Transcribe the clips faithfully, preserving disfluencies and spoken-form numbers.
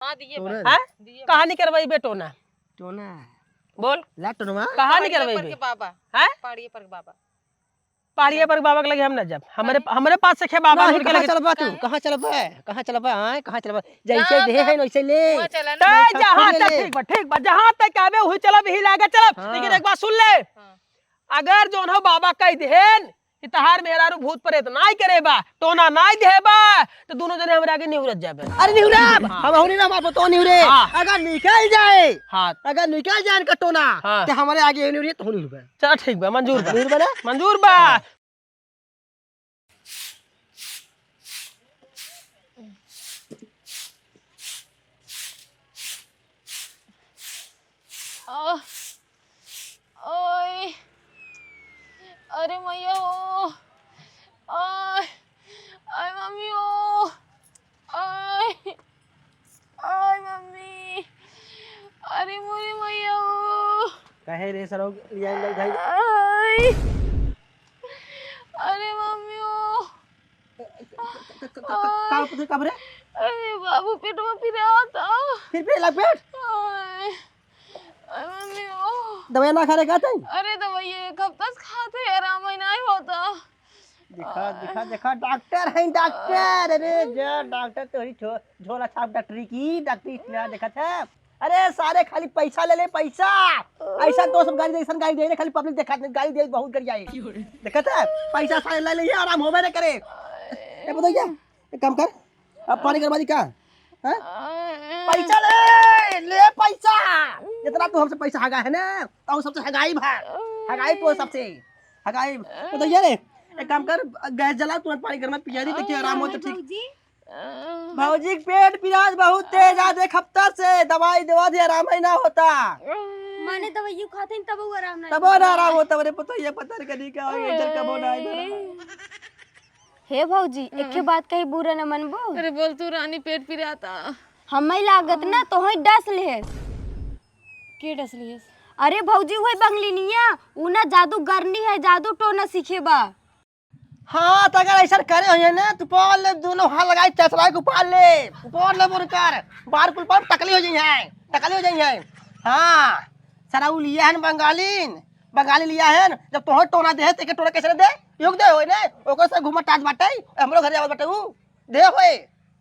हाँ, दिए टोना। बा। हैं? दिए बा। कहाँ निकरवाई बे टोना? टोना। बोल। ला टोनवा। कहाँ पहाड़िया निकरवाई पर बे? के बाबा। हैं? पहाड़िया पर के बाबा। पहाड़िया पर बाबा के लगे हम ना जाब। हमरे, काहे? हमरे पास से खे बाबा नहीं, उनके कहाँ लगे। चलबा तू? काहे? कहाँ चलबा? कहाँ चलबा? हाँ, कहाँ चलबा? जैसे राम देहे राम। हैं, वैसे ले। वहाँ चला ना। तै वहाँ जहाँ चल तक ले। ठीक बा, ठीक बा। जहाँ तक आवे, वही चलब, ही लागे चलब। हाँ। लेकिन एक बात सुन ले। हाँ। अगर जौन हो बाबा कह देहेन कि तहार मेहरारू भूत प्रेत नाई करे बा, टोना नाई देहे बा, तो दोनों जने हमरे आगे निहुरत जाबे। अरे निहुरब, हाँ। हम हुनी ना मारबो तो निहुरे। हाँ। अगर निकल जाए, हाँ। अगर निकल जाए इनका टोना, हाँ। तो हमरे आगे निहुरे तो निहुरबे। चल ठीक बा, मंजूर बा। निहुरबे ना? मंजूर बा। हाँ। आह, ओए, अरे मैया हो, आय, आय मम्मी हो, आय, आय मम्मी, अरे मोरे मैया हो। काहे रे सरौ, लिया, लिया, भाई। आय, अरे मम्मी हो। क-, क-, क-, का, का, का, का, का रे? अरे बाबू, पेटवा पिरात। फिर पिरात पेट? आय, अरे मम्मी, ओह। दवाई ना खा रहे, खाते हैं? अरे दवाई एक हफ्ता से खाते हैं, आराम ही नहीं होता। देखा, देखा, देखा, डॉक्टर हैं, डॉक्टर। अरे जा, डॉक्टर तोरी झो-, झोला छाप डॉक्टरी की, डॉक्टरी इतना देखा था। अरे सारे खाली पैसा ले ले, पैसा। ऐसा तो सब गाड़ी दे, ऐसा गाड़ी दे, खाली पब्लिक देखा, गाड़ी दे, बहुत गाड़ी आई। देखा था, पैसा सारे ले ले, आराम होबे न करे। ए, बताइए, एक काम कर, अब पानी गरमा दी का? हैं? पैसा ले, ले पैसा। जितना तू हमसे पैसा हगा है ना, तो सबसे हगाई भा, हगाई तू सबसे, हगाई। बताइए रे, एक काम कर, गैस जला, तुरंत पानी गरमा पिया दी, देखिए आराम हो तो ठीक। भौजी? भौजी के पेट पिरात बहुत तेज, आज एक हफ्ता से दवाई देवा दी, आराम ही ना होता। माने दवाइयों खाते हैं, तब वो आराम नहीं तबो ना होता। आराम होता, मेरे पता ये पता नहीं कभी क्या हो, ये जल कबो ना आए। हे भौजी, हम्म। एक ठे बात कही, बुरा न मनबो? अरे बोल तू रानी, पेट पिराता। हमें लागत ना, तोहई डस लेहेस। के डस लेहेस? अरे भौजी, वही बंगलिनिया, उ ना जादूगरनी है, जादू टोना सीखे बा। हाँ, तो अगर ऐसा करे होइए ना, तो पाल ले, दोनों हाथ लगाई, चचराई के उपाड़ ले, उपाड़ ले बोल कर, बार कुल पर टकली हो जाई है, टकली हो जाई है। हाँ, सारा उ लिया है न बंगालीन, बंगाली लिया है न, जब तोहर टोना दे, तो के टोना कैसे दे? योग दे होए ने, ओकर से घूमत टाज बाटे, हमरो घरे आवत बाटे उ, दे होए,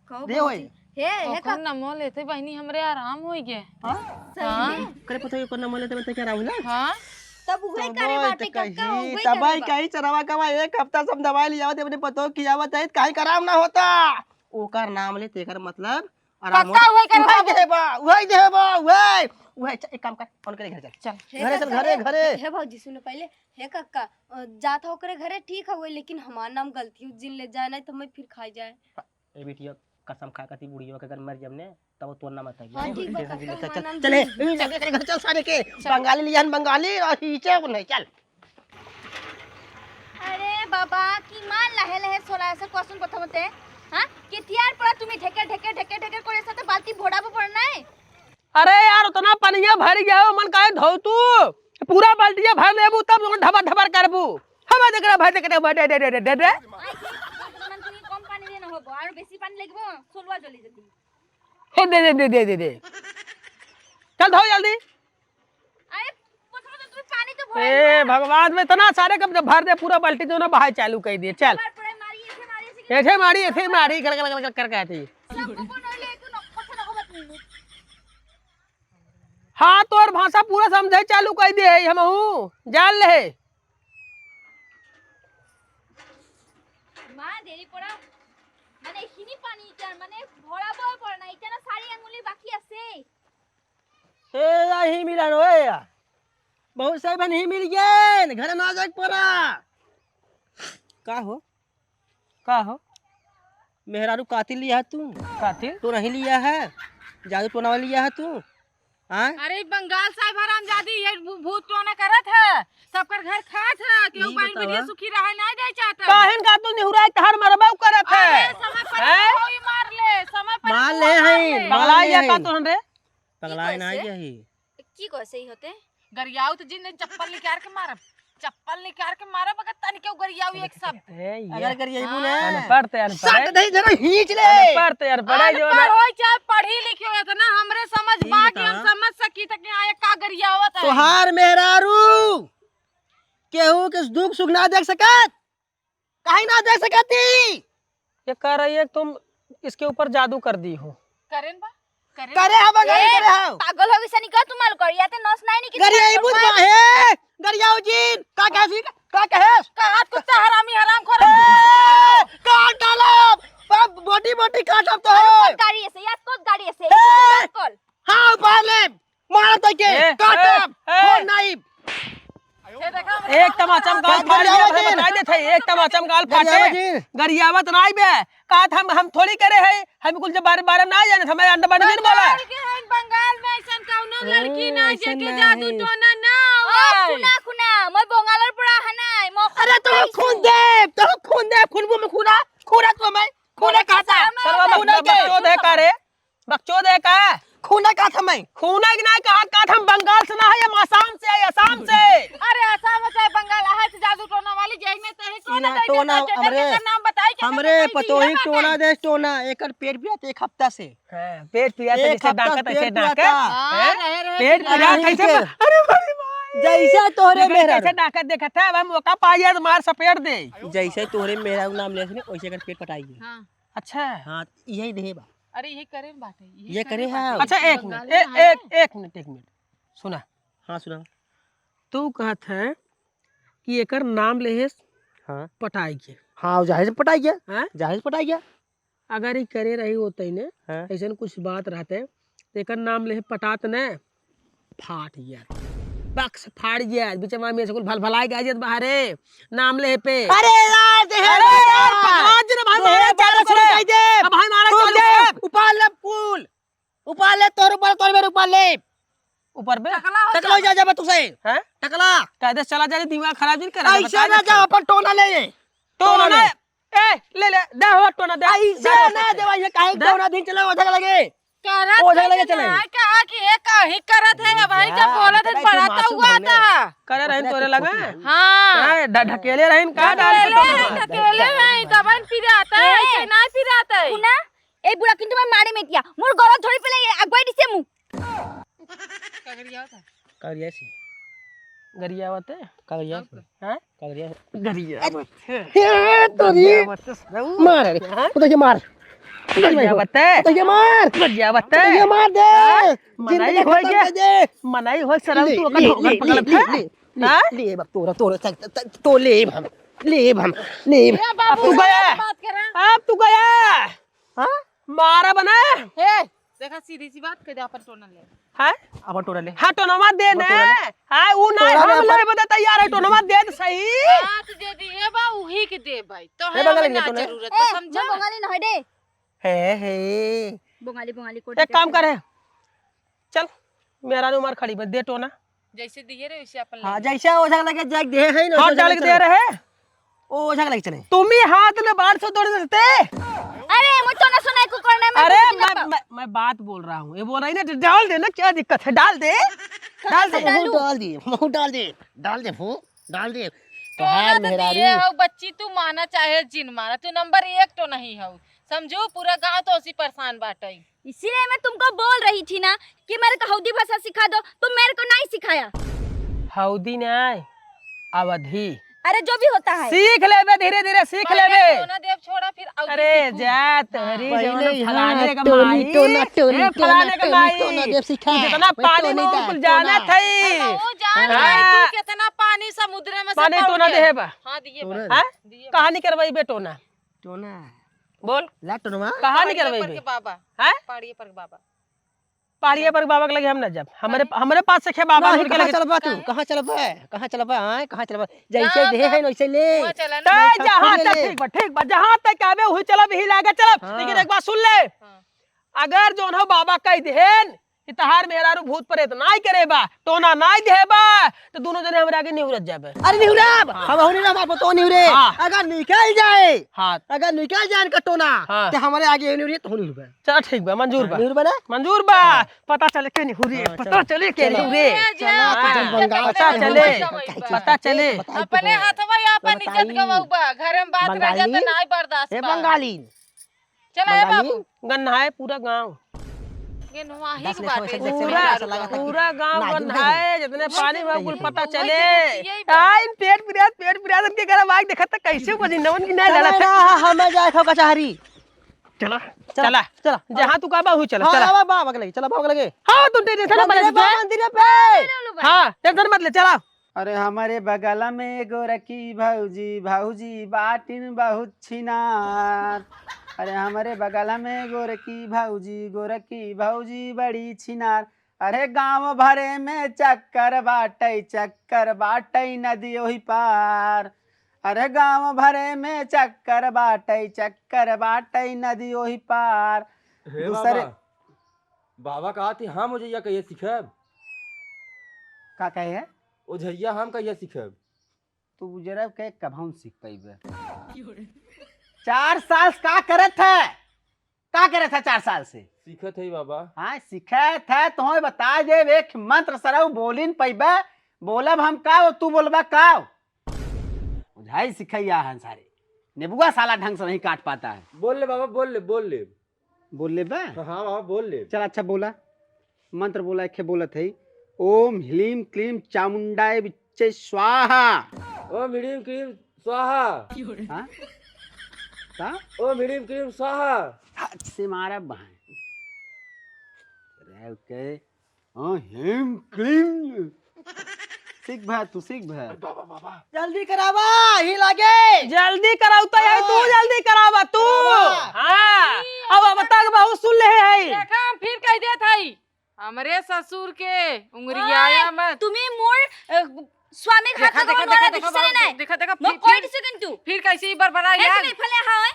कहो दे होए। भौजी। हे, हे ओकर का नमो लेते बहिनी, हमरे आराम होई गे। हाँ? सही हाँ। में? करे पता है, ओकर नमो लेते, लेते क्या आराम होला? हाँ। तब उहे तब करे ओए बाटे तो कक्का, कही, उहे तब करे आई बा। कही चरवा कवा, एक हफ्ता से हम दवाई लियावत, अपने पतो खियावत है, काहे का आराम ना होता? ओकर नाम ले, तेकर मतलब आराम पक्का होता। उहे करे उहे बाबू। देहे बा, उहे देहे बा, उहे, उहे। च-, एक काम कर, उनके घर चल। चल। हे घरे चल, कक्का, घरे, हे, घरे। हे भौजी, सुनो पहले। हे कक्का, अ, जात हो ओकरे घरे ठीक हवे, लेकिन हमार नाम गलती हो जिन ले जाए, नहीं तो मैं फिर खाई जाए। ए बिटिया, कसम खा कती बुढ़िया के अगर मर जब ने, तब तोर नाम आता है। हाँ, ठीक बा, चल, कक्का, चल, हमार चल, नाम चल, ए, जिन ए, चल, चल, घर चल, सारे के। चल। बंगाली लियान बंगाली और हीचे को नहीं, चल। अरे बाबा, की मान लहे लहे सोला से क्वेश्चन बतवते, हाँ? कि तियार पड़ा तुम्ही ढेके, ढेके, ढेके, ढेके करे साथे बाल्टी भोड़ा पर पड़ना है। अरे यार, उतना पनिया भर गया हो, मन काहे धो तू? पूरा बाल्टिया भर लेबू, तब जौन ढबर ढबर करबू। हवा देख रहा, भाई, देख रहा, भाई, दे, दे, दे, दे, दे, दे। आई, मन तुम्ही कम पानी देना होबो, और बेसी पानी लेगबो, सोलवा जल्दी, जल्दी। हे, दे, दे, दे, दे, दे, दे। चल, धो जल्दी। अरे, पोछो, पोछो, तुम्ही पानी तो भरा ए, हुआ। भगवान, में इतना सारे कब भर दे, पूरा बाल्टी जो ना बहाए चालू कर दिए। चल। भर, पूरा मारी, ऐसे मारी, ऐसे ऐसे मारी, ऐसे मारी, कर, कर, कर, कर, कर, कर, कर। सबको कौन ले, तू न, पोछो न होबो तुम। हाँ, तोर भाषा पूरा समझे चालू कर दे है, हमहू जान ले। माँ, देरी पड़ा। मने हिनी पानी इचर, मने भोड़ा बोल पड़ना, इचर सारी अंगुली बाकी असे। ए, या ही मिलन, ओए या। बहुत सही बन ही मिल गए, घर ना जाए पड़ा। का हो? का हो? मेहरारू कातिल लिया है तू? कातिल? तो नहीं लिया है? जादू टोना वाला लिया है तू? हाँ? अरे बंगाल साहब हरामजादी, ये भू-, भूत टोना करत है, सबकर घर खात है, केहू ई बाइन बतावा। बिटिया सुखी रहे नहीं दे चाहता। काहिन का तू निहुरा के तहार मरबा करत है? अरे समय पर हैं? कोई मार ले, समय पर मार कोई ले मार हैं, ले। मार पगला ले या का हैं। तोहन रे? पगला की ना कैसे? यही। की कैसे ही होते? गरियाऊ तो जिन चप्पल निकाल के मारब। चप्पल निकाल के मारा बगत तनी के गरियाऊ एक शब्द। ए, ये अगर गरियाई हाँ। बोले। अनपढ़ ते अनपढ़ सट है। दे जरा खींच ले। अनपढ़ ते अनपढ़ है जो अनपढ़ ना। होई चाहे पढ़ी लिखी हो, इतना हमरे समझ ई बा कि बता। हम समझ सकी त कि हाँ, ये का गरियावत है। तोहार मेहरारू केहू के दुख सुख ना देख सकत, काहे ना देख सकती? ये कह रही है कि तुम इसके ऊपर जादू कर दी हो। करेन बा? करेन करे बा? हम, करे ए, करे हम। पागल हो गई सनी का तुम्हारे गरिया ते नस नहीं निकली गरिया ई बुझ बा हे, गरियाऊ जिन, का कहे सी, का कहे? का हाथ कुत्ता हरामी हराम खोर। ए, काट डालब, बा-, बोटी बोटी काटब तो। अरे कौन गाड़ी ऐसे, यार कौन गाड़ी ऐसे? ए, कौन? हाँ, उपार ले, मार तो के, ए, काटब, ए, ए। फोन नहीं। ये देखा, एक तमाचा में गाल फाड़ दिया, भाई, बताई देत है, एक तमाचा में गाल फाटे। गरियावत नाई बे, का हम, हम थोड़ी करे है, हम कुल जब बारे, बारे ना जाने, हमारे अंडा बंडा नहीं बोला। बंगाल के हैं, बंगाल में ऐसन कौनो लड़की ना, ऐसन जेके ना जादू है। टोना ना ओ, आवे। खुना, खुना, मैं बंगाल और पड़ा है ना, मौका अरे तो खून दे, तो खून दे, खून वो में खूना, खूना तो मैं, खूना खाता, सरवा खूना बक-, के। बकचोद है का रे? बकचोद है का? खूना का था मैं? खूना की ना कहा, कहा था हम बंगाल से ना है, हम आसाम से है, आसाम से। अरे आसाम से है, बंगाल है, तो जादू टोना वाली जेल में तो है, कौन इना है, टोना जेकर, जेकर, हमरे, जेकर नाम बताई, जेकर हमरे बताई जी, पतोही है टोना बताई। दे टोना, एकर पेट पिरात एक हफ्ता से। हाँ, पेट पिरात एक ऐसे हफ्ता डाकत, से ऐसे पेट डाकत। पिरात। हाँ, हैं? रहे, रहे, पेट पिरात। पिरात ऐसे के। अरे भाई, भाई। जैसे तोहरे देखा, मेहरारू। कैसे डाकत देखत है, अब हम ओका पाई है तो मार सपेट दे। जैसे तोहरे मेहरारू नाम ले सुने, वैसे एकर पेट पटाई। हाँ। अच्छा। हाँ, यही देहे बा। अरे, यही करे बात है, यही ये करे करे बात है। है। अच्छा, एक बंगाल मिनट, में ए-, ना है एक, ना? एक मिनट, एक मिनट, सुना। हाँ, सुना। तू कहत है कि एकर नाम लेहेस हाँ। पटाई के। हाँ, जाहिर से पटाई गया। हाँ? जाहिर से पटाई गया। अगर ई करे रही होतई ने, हाँ। ऐसन कुछ बात रहते, तो एकर नाम लेहे पटात ने, फाट गया, बक्स फाट गया, बीच में से कुल भल भलाई गया जत बाहरे, नाम लेहे पे। अरे यार, दे अरे यार, यार। पकड़ा जी रे भाई, दे मारा यार, चालू करे। सुनाई दे। अब भाई मारा तू चालू दे, कर। उपाल ले फूल। उपाल ले, तोर उपाल, तोर मेरे उपाल ले। ऊपर बे? टकला हो टकला हो जा। जा, जा, बा तुसे। हैं? टकला। कायदे से चला जा रे, दिमाग खराब जिन करा, ऐसे बता ना दे। जा, अपन टोना ले ले। टोना टोना ले। ले। ए, ले ले, दे हो टोना, दे। ऐसे दे हो ना पत्ते। दे भाई, ये काहे दे। टोना दिन चला, ओझा लगे। करत ओझा है लगे कि चले। ना, कहा कि ये काहे करत है भाई, जब या, बोलत है, पता है, बड़ा तू तो मासूम हुआ भले। था। करे रहन तोरे लगा। हाँ। हाँ, ढ-, ढकेले रहन का डाल के ढकेले टोना? हैं, ढकेले हैं, तबन पिरात है, ए। ऐसे ना पिरात है। सुना, ए बुढ़ा, किंतु मैं मारे में दिया। मोर गला थोड़ी पहले ये अगुवाई दिसे मुँह। का गरियावत है? का गरियासी? गरियावत है? का गरियासी? हाँ? का गरियासी? गरियावत है। हे, तोरी। गरियावत है, सरऊ। मार रे। हाँ? उधर के मार। गरियावत है। उधर के मार। गरियावत है। उधर के मार दे। हाँ? जिंदगी मनाई होई खत्म गया। कर दे। मनाई होई सरऊ, ले, तू ओकर ले, ढोकर ले, पकड़त ले, है। ले, ले, हाँ? ले, बाप, तोरा, तोरा, त-, त-, त-, तो ले हम। ले हम। ले हम। ए बाबू, अब तू गया। बात करा। अब तू गया। हाँ? मारा बना। हे, देखा, सीधी सी बात कह दे, अपन टोना ले। हैं? अपन टोना ले। हाँ, टोनवा दे अपन ने। टोना ले। हाँ, उ ना, टोना ले हम अपन। लेबे दे तैयार है, टोनवा दे दे सही। हाँ, तो जे दिए बा, उही के दे भाई। तो ए, है, बंगाली हमें ना टोना। जरूरत बा, ए, समझा? मैं बंगाली ना है दे। हे, हे। बंगाली, बंगाली कोठी एक काम करे। चल, मेहरारू मार खड़ी बा, दे टोना। जैसे दिए रहे, वैसे अपन हाँ, ले ले। जैसे ओझा लगे जाके दे है ना, हाथ ओझा डाल के लगे दे चले। रहे। ओ, ओझा लगे चले। तुम ही हाथ ले बाहर से दौड़ देते। अरे, मुझे तो ना सुनाई को करना है, मैं अरे, कुछ नहीं मैं, करता। मैं, मैं बात बोल रहा हूँ। ये बोल रही ना, डाल दे ना, क्या दिक्कत है? डाल दे। कहाँ डाल से दे। डालूं? मुँह डाल दे, मुँह डाल दे, डाल दे, मुँह डाल दे। तो टोना हार तो मेहरारू। दिए हो, बच्ची, तू माना चाहे जिन माना, तू नंबर एक टोनही हो। समझू, पूरा गांव तो उसी परेशान बाटे। इसीलिए मैं तुमको बोल रही थी ना कि मेरे को हौदी भाषा सिखा दो, तुम मेरे को नहीं सिखाया। हौदी नहीं, अवधी। अरे जो भी होता है। सीख लेबे, धीरे धीरे सीख पहले लेबे। टोना देव छोड़ा, फिर अवधी अरे सीखू। जा, तोहरी हाँ। जवन पहले यहाँ फलाने का टोनी, माई, टोना, टोनी, ए, फलाने टोना, का टोनी, माई। टोना देव सिखा। जितना मैं पानी टोनी में दा, उनको टोना। जानत है। अरे वो जान हाँ। गई तू कितना पानी समुद्र में से पानी पहुंच टोना गया। देहे बा। हाँ, दिए बा। टोना। हाँ? दिए बा। कहानी करवाई बे टोना। टोना। बोल। ला टोनवा। कहाँ पहाड़िया निकलबे पर बे? के बाबा। हैं? पहाड़िया पर के बाबा। पहाड़िया पर के बाबा के लगे हम ना जब। हमरे, काहे? हमरे पास से खे बाबा नहीं, लोग के कहाँ लगे। चलबा तू? काहे? कहाँ चलबा? कहाँ चलबा? आय, कहाँ चलबा? जैसे गाँव देहे का हैं, वैसे ले। वहाँ चला ना। तै नहीं, जहाँ खा तक ले। ठीक बा, ठीक बा, जहाँ तक आवे, वही चलब, यही लागे चलब। हाँ। लेकिन एक बात सुन ले। हाँ। अगर जौन हो बाबा कह देहेन कि तहार मेहरारू भूत प्रेत नाई करे बा, टोना नाई देहे बा, तो दोनों जने हमरे आगे निहुरत जाबे। अरे निहुराब, हाँ। हम हुनी ना, हमार पतो निहुरे। हाँ। अगर निकल जाए, हाँ। अगर निकल जाए इनका टोना, हाँ। तो हमरे आगे निहुरे तो निहुरबे। चला ठीक बा, मंजूर हाँ, बा। निहुरबे ना? मंजूर बा। हाँ। पता चले के निहुरे, हाँ, पता चला। चले के चला। निहुरे। चला, तू हाँ, जब बंगाल पता से चले, निहुरे, पता चले। बताई तो अपने है। हथवा या अपन तो इज्जत बताई। गवाऊ बा, घर में बात रह जाते बंगाली। नाई बर्दाश्त ए बा। बंगाली। चला ए बंगाली। बाबू। गन्हाए पूरा गाँव। गन्हाही दस के लेखा बात वैसे है। जैसे पूरा, लगा था कि पूरा गाँव नाजुक गन्हाए, है। जितने पानी में कुल पता चले। यही बात। आइन पेट पिरात, पेट पिरात इनके घर आग देखा था कैसे बजी नवन की नहीं चला लड़ा था। ना, हमें जाए खाओ कचहरी। चला, चला, चला। चला। जहाँ तू कहबा, वहीं चला, हाँ, चला। बाबा, बाबा के लगे, चला, बाबा के लगे। हाँ, तू टेंशन मत ले, मंदिर पे, तू। मंदिर पे। हाँ, टेंशन मत ले, चला। अरे हमरे बगल में गोरकी भौजी, भौजी बाटिन बहुत छिनार। अरे हमरे बगल में गोरकी भौजी, गोरकी भौजी बड़ी छिनार। अरे गाँव भरे में चक्कर बाटै, चक्कर बाटै नदी ओही पार। अरे गाँव भरे में चक्कर बाटै, चक्कर बाटै नदी ओही पार। हे दूसरे बाबा, बाबा कहा थी, हम ओझैया कहिया सीखब? का कहे है? ओझैया हम कहिया सीखब? तू बुजरब के कभौन सीख पइबे। चार साल से का करत है? का करत है चार साल से? सीखत है बाबा। हाँ, सीखत है, तोहे बता दे, एक मंत्र सरऊ बोलिन पइबे, बोलब हम का, तू बोलबा का? ओझाई सिखैया है सारे। नेबुआ साला ढंग से नहीं काट पाता है। बोल ले बाबा, बोल ले, बोल ले। बोल ले बा? हाँ, हाँ, बाबा, बोल ले। चल, अच्छा, बोला। मंत्र बोला, एक बोलत है, "ओम ह्लीम क्लीम चामुंडाय विच्चे स्वाहा।" ओम ह्लीम क्लीम स्वाहा। हाँ? का? ओम ह्लीम क्लीम स्वाहा। हाथ से मारा बहाए। अरे, ओके। हाँ, ह्लीम क्लीम। सीख भा, तू सीख भा। बाबा, बाबा। जल्दी करावा, ही लागे। जल्दी कराऊ तो यही, तू हाँ। जल्दी करावा, तू। बाबा। हाँ। अब, अब तक बहुत सुन ले है। देखा, हम फिर कह देत हई, हमरे ससुर के उंगरियाया ओए, मत। तुम्ही मूळ, अ, स्वामी देखा, घातक देखा, म्हणून देखा, मला देखा, दिसले नाही. देखा, देखा, मग फिर, कोण फिर, दिसे कंटू? फिर कैसे ही बरबरा मग यार? तुम्ही फले हाय?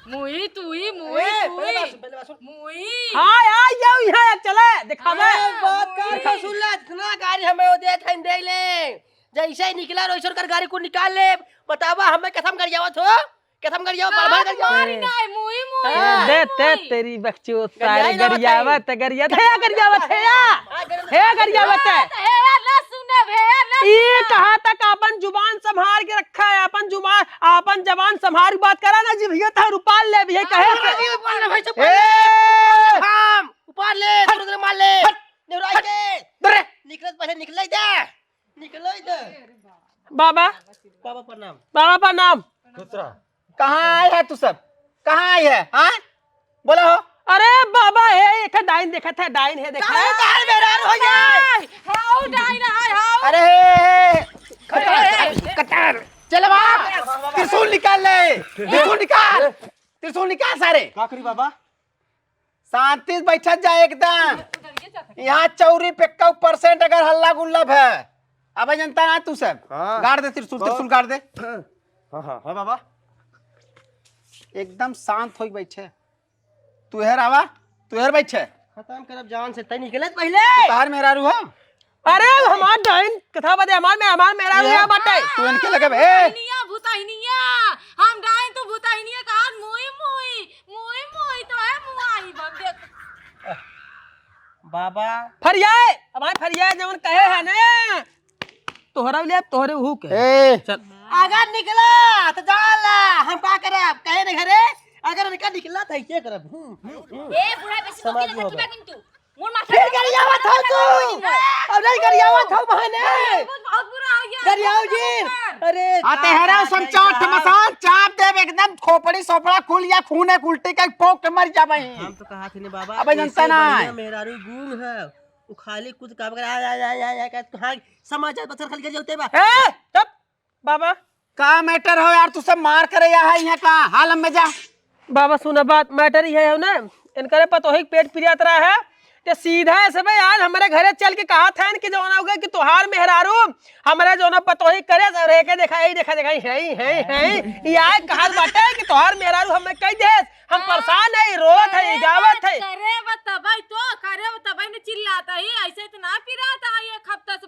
मुई, तुई, मुई, ए, पहिले मुई, बात सुन, पहिले बात सुन। मुई। हाँ, आ जाओ यहाँ, चले, दिखावे। अरे, बात कर, देखा। सुन ले, जितना गाड़ी हमें वो दे थे, दे ले। जैसे ही निकला, रोइसर कर गाड़ी को निकाल ले। बतावा, हमें कसम कर जावत हो? केथम गरियावा, बार बार गरियावा। मारी नाही, मुई, मुई, हाँ। मुई, दे, ते मुई। तेरी बकचोद, गरियाई सारे ना गरियावत, बताई। गरियावत, हे गरियावत, हे या। हाँ, गरियावत। हे गरियावत। हे या ना सुने, हे या ना ई सुने। कहाँ तक अपन जुबान संभाल के रखा है, अपन जुबान, अपन जबान संभाल के बात करा ना जी भैया, तो रुपाल ले भैया, कहे हाँ, से। रुपाल ले भाई, चुप ए! कर ले। हम, रुपाल ले, हट। तुरंत मार ले। हट। नेवराई हट। के। डरे। निकलत पहले निकल दे। निकलो इधर। बाबा। बाबा प्रणाम। बाबा प्रणाम। खुश रह। कहाँ आए है तू सब? कहाँ आए है? हाँ? बोला हो। अरे बाबा, हे, एक डाइन देखा था, डाइन है, देखा। डाइन, डाइन मेहरारू हो गया। हाय, हाउ डाइन, हाय, हाउ। अरे, हे, हे, कटार, कटार। चल बाबा, त्रिशूल निकाल ले। त्रिशूल निकाल। त्रिशूल निकाल सारे। का करी बाबा? शांति से बैठत जा एकदम। यहाँ चौरी पे कौ परसेंट अगर हल्ला गुल्ला भय, अब जनता ना तू सब। हाँ। गाड़ दे त्रिशूल, कौन? त्रिशूल गाड़ दे। हाँ, हाँ, हाँ बाबा। एकदम शांत होई बैठे। तू हेर आवा, तू हेर बैठे। खत्म करब जान से, तै निकलत पहले। तू तहार मेहरारू हो? अरे, हमार डाइन कथा बदे, हमार में, हमार मेहरारू ये यहाँ बाटे। तू इनके लगे बे। भुतहिनिया, भुतहिनिया, हम डाइन तो भुतहिनिया कहा, मुई, मुई, मुई, मुई, तो है मुआई, बंदे। बाबा। फरियाए, हमार फरियाए जवन कहे है ने, तोहरा ले, तोहरे उहू के। ए। चल। अगर निकला, तो जान ला, हम का करब, कहे ने घरे, अगर इनका निकला, तो ऐसे करब। हम्म, हम्म, हम्म। ए, बूढ़ा बेसी समझ बकिया में होगा। किंतु। मोर माथा फिर में गरियावत हो तू। अब नहीं गरियावत हो बहने। बहुत, बहुत बुरा हो गया। गरियाओ जी। अरे, आ, तेहरा का समझाई समचौथ साहब? मसान चाप देब एकदम खोपड़ी सोपड़ा कुल या खूने उल्टी के पोक के मर जाबे। हम तो कहा थे ने बाबा, अब जनता ऐसे ना बढ़िया है। मेहरारू गूंग है। वो खाली कुछ काम कर, आ, आ, आ, आ, आ, आ, कहा, समझ जा, बचर खाली गरियावते बा। ए, चुप। बाबा। का मैटर हो यार, तू सब मार करे या है यहाँ का? हाल में जा। बाबा सुना बात, मैटर ई है ना, इनकरे पतोही के पेट पिरियात रहा है, ते सीधा ऐसे भाई आज हमरे घरे चल के कहा था इनके जमाना हो गया कि तोहार मेहरारू हमरे जौना पतोही करे से रह के देखा, यही देखा, देखा, है, है, है, ये आज कहा बाटे कि तोहार मेहरारू हमें कह दे, हम परेशान है, रोत है, गावत है। करे बा तब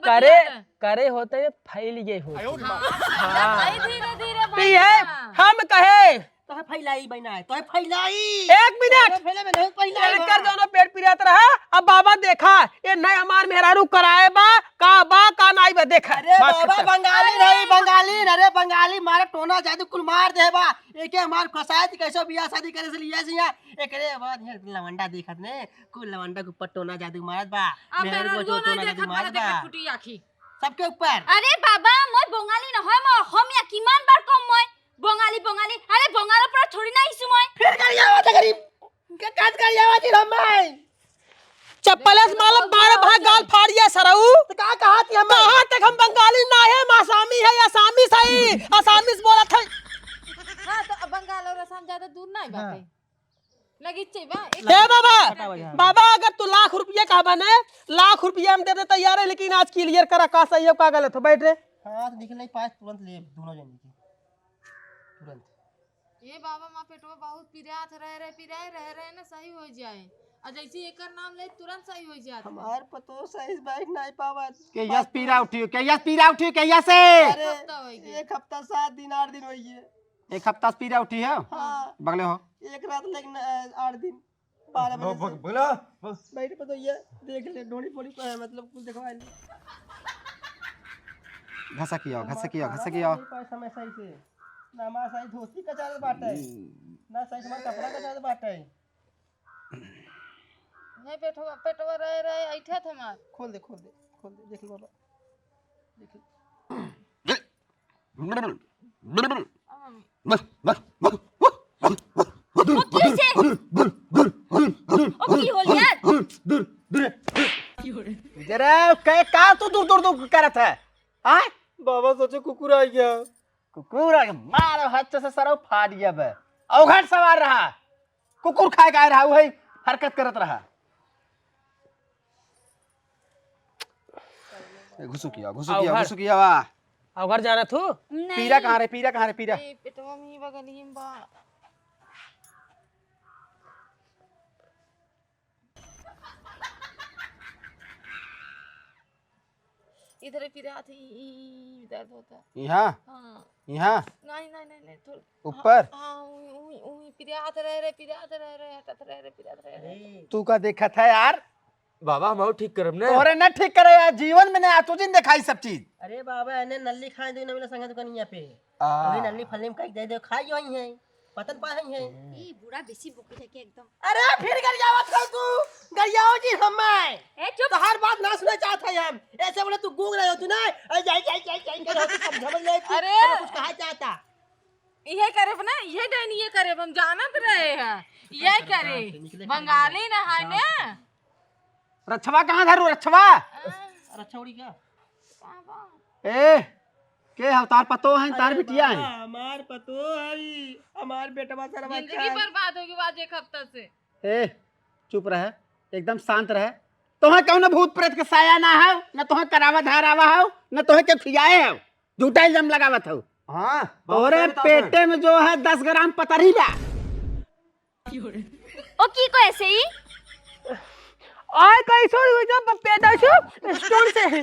करे, पतिया करे होते, फैल गए होते। हाँ। हाँ। भाई, धीरे धीरे तो भाई ये ना। हम कहे। तोहे फैलाई बहना है, तोहे फैलाई। एक मिनट। तोहे फैलाई में नहीं, फैलाई इनकर बा। जौनो पेट पिरात रहा, अब बाबा देखा, ये नहीं हमार मेहरारू कराए बा, का बा, का नाई बा, देखा। अरे बात बाबा, खत्म। बंगाली नहीं, बंगाली, अरे बंगाली, मारा टोना जादू कुल मार दे बा। एके हमार फसाए थी, कैसे बियाह शादी करे से लिया सिया। एकरे बाद ये लवंडा देखत ने, कुल लवंडा के ऊपर टोना जादू मारत बा। अब मेहरारू मेहरारू को ना टोना जादू देखत बा, मारत बा। देखत फुटी आँखी। सबके ऊपर। अरे बाबा, मोय बंगाली न होय, मोय हम या किमान बार कम मोय। बंगाली, बंगाली, अरे बंगाल पर थोड़ी ना इसु मोय। फिर कर जावा था गरीब। के काट कर जावा जी हम भाई। चप्पल से मालूम बारह भाग गाल फाड़िया सरऊ। तो का कहा थी हम? कहाँ तक हम बंगाली ना है, हम आसामी है, आसामी सही, आसामी से बोला था। हाँ, तो अब बंगाल और आसाम ज्यादा दूर नहीं बात है। हाँ। लगी चाहिए बा, एक हे बाबा, बाबा, अगर तू लाख रुपया कहबा ने, लाख रुपया हम दे दे तैयार है, लेकिन आज clear करा का सही हो, का गलत हो। बैठ रे। हाँ, तो निकल नहीं पाए, तुरंत ले, दोनों जने के। तुरंत। ये बाबा, माँ पेटवा बहुत पिरात रहे, रहे, पिराए रहे, रहे ना, सही हो जाए। और जैसे एकर नाम ले, तुरंत सही हो जात है। हमार पतो सही से बैठ नहीं पावत। के यस पीरा उठी, के यस पीरा उठी, के यस से? अरे, एक हफ्ता हो गया। एक हफ्ता, सात दिन, आठ दिन हो गए। एक हफ्ता से पीरा उठी है? हाँ। बगले हो। एक रात लेकिन, अ, आठ दिन, बारह बजे से। बोला। बैठ पे तो ये देख ले, डोरी फोरी को है, मतलब, कुछ दिखवा ले। घसा किया, घसा किया, घसा किया। हमार खाना नहीं पाए समय सही से। ना हमार सही धोती कचारत बाटे। हम्म। ना सही हमार कपड़ा कचारत बाटे। नहीं, पेटवा, पेटवा रहे, रहे, ऐठत हमार। खोल दे, खोल दे, खोल दे, देख लो बाबा। देख लो। ओ की से? ओ की होल यार? जरा कहे का तू दूर दूर दूर करत है? आय? बाबा सोचे कुकुर आ गया। कुकुर आ गया, मार हाथ से सरौ फाट गया बे। अवघड़ सवार रहा। कुकुर खाए का रहा, वही हरकत करत रहा। ए, घुसुकिया, घुसुकिया, अवघड़। घुसुकिया बा। अवघड़ जाना थू? नहीं। पीरा कहाँ रे, पीरा कहाँ रे, पीरा? ए, पेटवा में ही बगलिए में बा। इधर पिरात ही, ई, ई, दर्द होता। यहाँ? हाँ। यहाँ? नहीं, नहीं, नहीं, नहीं, थोड़ा ऊपर? हाँ, हाँ, उई, उई, उई, पिरात रहे रे, पिरात रहे रे, हटत रहे रे, पिरात रहे रे। अरे। तू का देखत है यार? बाबा, हम और ठीक करब ने। तोरे ना ठीक करे यार, जीवन में ना, तू जिन देखाई सब चीज। अरे बाबा, एने नल्ली खाए दे ना मिला संगत कनिया पे। आ। अभी नल्ली फल्ली में कहीं दे दे, खाई वही है। पतन पा है, है। ई बूढ़ा बेसी बोके जाके एकदम। अरे फिर गरियावत हो तू, गरियाओ जी हमें। ए, चुप। तोहार बात ना सुने चाहत है हम। ऐसे बोले तू गूंग रहे हो तू ना, अरे जाई, जाई, जाई, जाई करे हो तू, सब समझ ले तू, अरे। हम कुछ कहा चाहता। इहे करे ना, इहे डाइन इहे करे, हम जानत रहे हैं। इहे करे, बंगाली ना है ना। रछवा कहाँ धरू, रछवा? रछौड़ी का? ए, के हव? तार पतो है, तार अरे बिटिया है? बाबा, हमार पतो है, हमार बेटवा सरवा जिंदगी का। बर्बाद होगी आज एक हफ्ता से। ए, चुप रहे, एकदम शांत रहे। तोहे कौनो भूत प्रेत के साया ना है, न तोहे करावा धरावा हो, न तोहे के खियाए हो। झूठा इल्जाम लगावत हो। हाँ, बहुत तोरे सही बात है। पेटे में जो है दस ग्राम पतरी बा। ओ की को ऐसे ही? आय कैसो एकदम पेट ऐसे stone से,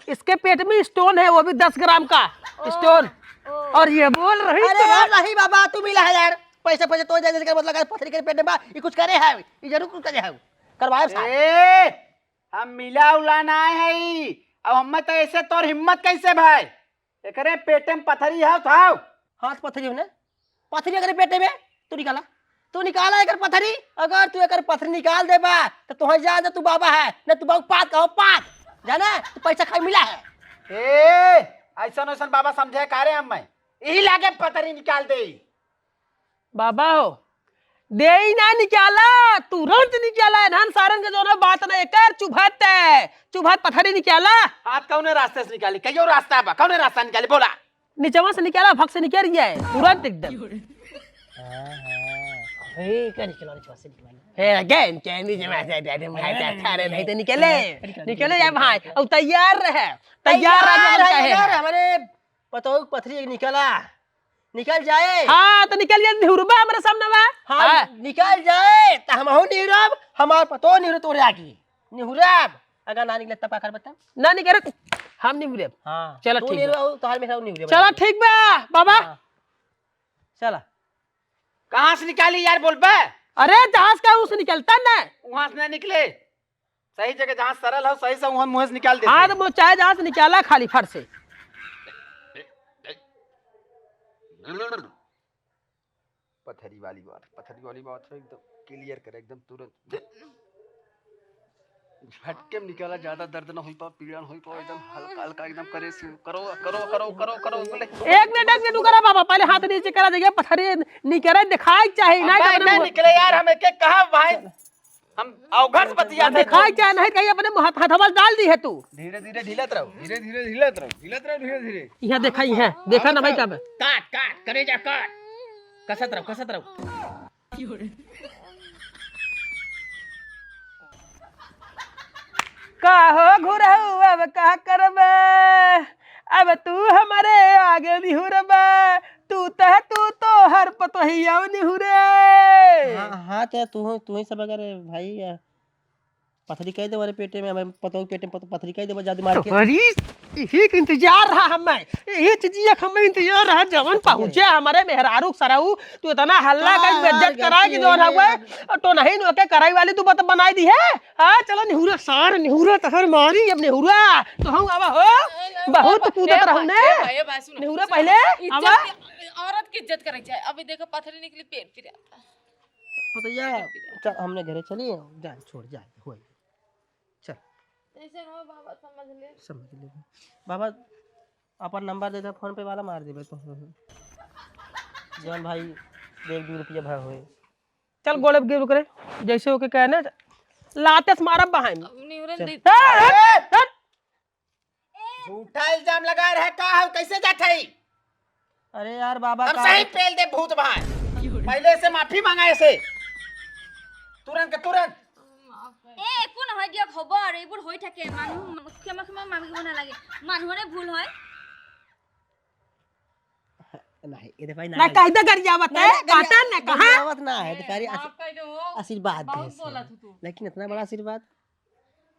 इसके पेट में stone है, वो भी दस ग्राम का ओ, stone। ओ। और ये बोल रही अरे तो यार, नहीं बाबा, तू मिला है यार, पैसे पैसे तो दे दे, मतलब पथरी के पेट में बा, ये कुछ करे है, ये जरूर कुछ करे है, करवाए साहब। ए, हम मिला उला ना है, अब हम तो ऐसे तोर हिम्मत कैसे भाई? एकरे पेटे में पथरी है, उठाओ। हाँ, तो पथरी हो ना? पथरी अगर पेटे में, तू निकाला। तू निकाला एकर पथरी। अगर तू एकर पथरी निकाल देबा, तो तोहे जान दे तू बाबा है, न तू बाबू पात कहो पात। जाना? तू पैसा खाई मिला है। ए, ऐसन वैसन बाबा समझे का रे हम मैं? यही लागे पथरी निकाल दे। बाबा हो, देई ना निकाला, तुरंत निकाला, एनहन सारन के जौन बात ना एकर चुभत है, चुभत पथरी निकाला। हाथ कौने रास्ते से निकाली? कहियो रास्ता बा, कौने रास्ता निकाली? बोला। निचवा से निकाला, भक से निकल जाए, तुरंत एकदम। हाँ, हाँ। हे, क्या निकला, निचवा से निकला। हे, again, क्या निचवा से, अरे, अरे, अरे, अरे, अरे, नहीं तो निकले, निकल, निकले निकल, जाए भाई, निकल। अब तैयार रहे, तैयार तैयार रहे, है, कहे। यार, हमारे पतोह पथरी निकला। निकल जाए। हाँ, तो निकल जाए, निहुरबा हमरे सामने बा। हाँ, हाँ। निकल जाए, तो हमहू निहुरब, हमार पतोह निहुरे तोरे आगे। निहुरब। अगर ना निकले तब का करबे तब? ना निकले, हम निहुरे। हाँ, चलो तू ठीक बा। निहुरे, तोहार मेहरारू निहुरे चलो बना। ठीक बा, बाबा। हाँ। चला। कहाँ से निकाली यार, बोलबे? अरे, जहाँ से का उस निकलता ना। वहाँ से ना निकले। सही जगह जहाँ सरल हो, सही से वहाँ मुँह से निकाल दे। हाँ, तो वो चाहे जहाँ से निकाला, खाली फट से। पथरी वाली बात, पथरी वाली बात है, एकदम clear करे, एकदम तुरंत। झटके में निकाला, ज्यादा दर्द ना होई पा, पीड़ा ना होई पा, एकदम हल्का हल्का एकदम करे से करो, करो, करो, करो, करो, बोले। एक मिनट, एक मिनट रुका रे बाबा, पहले हाथ नीचे करा, देखिए पथरी निकरे दिखाई चाही, ना अबे तो ना अपने मुँह निकले यार, हम एक एक कहा भाई, हम अवघड़ से बतियात है। दिखाई चाहे नहीं, कहीं अपने मुँह हाथ, हथवा डाल दी है तू। धीरे धीरे ढीलत रहो, धीरे धीरे ढीलत रहो, ढीलत रहो, धीरे धीरे। यहाँ देखा, यहाँ देखा ना भाई, कब? काट, काट, करेजा काट, कसत रहो, कसत रहो। का हो घुरहु, अब का करबे? अब तू हमरे आगे निहुरबे, तू तह तू तो हर पतोहिया निहुरे। हाँ, हाँ, तो तू, तू ही सब अगर भाई, आ, पथरी कह दे हमारे पेटे में, हमारे पतोह के पेटे में पत-, पथरी कह दे, ज्यादा मार के। तोहरी यही के इंतजार रहा हमें, यही चीज का हमें इंतजार रहा, जवन पहुँचे हमारे मेहरारू सरऊ, तू इतना हल्ला हाँ, कर यार, बेइज्जत कराए कि गलती जवन हो गई हुआ, यार। और तो नहीं नो के कराई वाली तू बत-, बनाई दी है। हाँ, चलो निहुरा सार, निहुरा तहर मारी, अब निहुरा, तो हम आवा हो, बहुत कूदत रहू ने। ए भाई, ए भाई, सुनो, निहुरा सुनो, पहले, इज्जत आवा। के, औरत की इज्जत करे चाहे। अभी देखो, पथरी निकली, पेट पिराता। पतैया, पेट पिराता। चल, हमने घरे चली, जा, छोड़, जा, होई। चल। जैसे हो बाबा, समझ ले। समझ ले। बाबा, अपन नंबर दे दे, फोन पे वाला मार देबे तो। जौन भाई, एक दो रुपया भर होए। चल गोड़े गिर करे, जैसे ओके कहे ना, लाते से मारब बहाई में। अब निहुरन चल। दे। हट, हट, हट। झूठा इल्जाम लगा रहे, का हो, कैसे जात है? अरे यार बाबा, हम का सही पेल दे भूत भाई। पहले से माफी मांगा ऐसे, तुरंत के तुरंत। ए, কোন হয় দিয়ক খবৰ, এইবোৰ হৈ থাকে। মানুহ ক্ষমা, ক্ষমা মাগিব নালাগে। মানুহৰে ভুল হয়। नहीं, ये तो भाई ना ना है। कायदा कर जावत ना, है, ना, काटा ना, कहाँ? गरियावत ना है, तो ए, सारी माफ आशी-, कर दो। आशीर्वाद बहुत दे से। बोला तू, तू। लेकिन इतना बड़ा आशीर्वाद।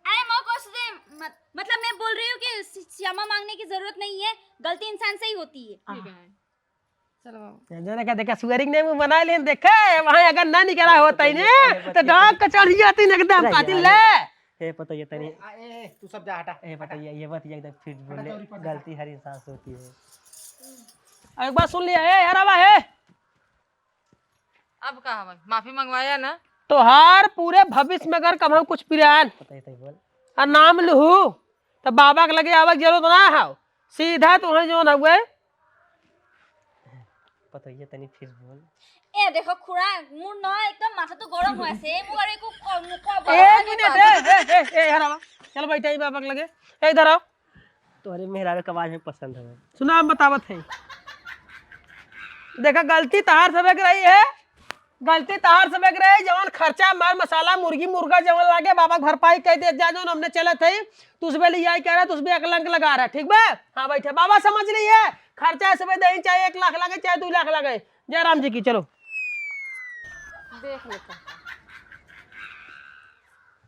अरे, मैं कुछ नहीं, मत-, मतलब, मैं बोल रही हूँ कि क्षमा मांगने की जरूरत नहीं है, गलती इंसान से ही होती है। ठीक है। चलो बाबू। जाने का देखा, सुअरी के नहीं मुंह बना लेन, देखे, वहाँ अगर ना निकला होता ही ने, तो डांग कचौड़ी जाती न एकदम कातिल ले। हे पतैया तनी। आ, ए, ए, तू सब जा, हटा, ए हटा। पतैया, ये बात ये एकदम फिट बोले, हटा, चौरी पर गलती हर इंसान से होती है। एक बात सुन लिया, ए, हरावा, ए। अब का हवा? माफी मंगवाया ना? तोहार पूरे भविष्य में अगर कभू कुछ पिरान पतैया तनी बोल। आ नाम लुहू, तो बाबा के लगे आवे के जरूरत ना हो, सीधा तोहर जौन हउए। पतैया तनी फिर बोल। ए, देखो, खुड़ा, मूड ना, एकदम माथा तो गरम हुआ से, मुँह अरे को, को, को, एक मिनट, ए, ए, ए, ए, हरावा। चल बैठा, ई बाबा के लगे। ए, इधर आओ। तोहरे मेहरारू के आवाज में पसंद है। सुना, हम बतावत है। देखा, गलती तहार सबक रही है, गलती तहार सबक रही, जवन खर्चा, माल, मसाला, मुर्गी, मुर्गा, जवन लागे, बाबा के भरपाई कह दे, जा, जवन हमने चलत है, तू सबे लियाई कह रहा, तू सबे एक लंक लगा रहा, ठीक बा? हाँ, बैठे, बाबा समझ रही है, खर्चा सबे दही, चाहे एक लाख लगे, चाहे दो लाख लगे, जय राम जी की, चलो। देख लेता।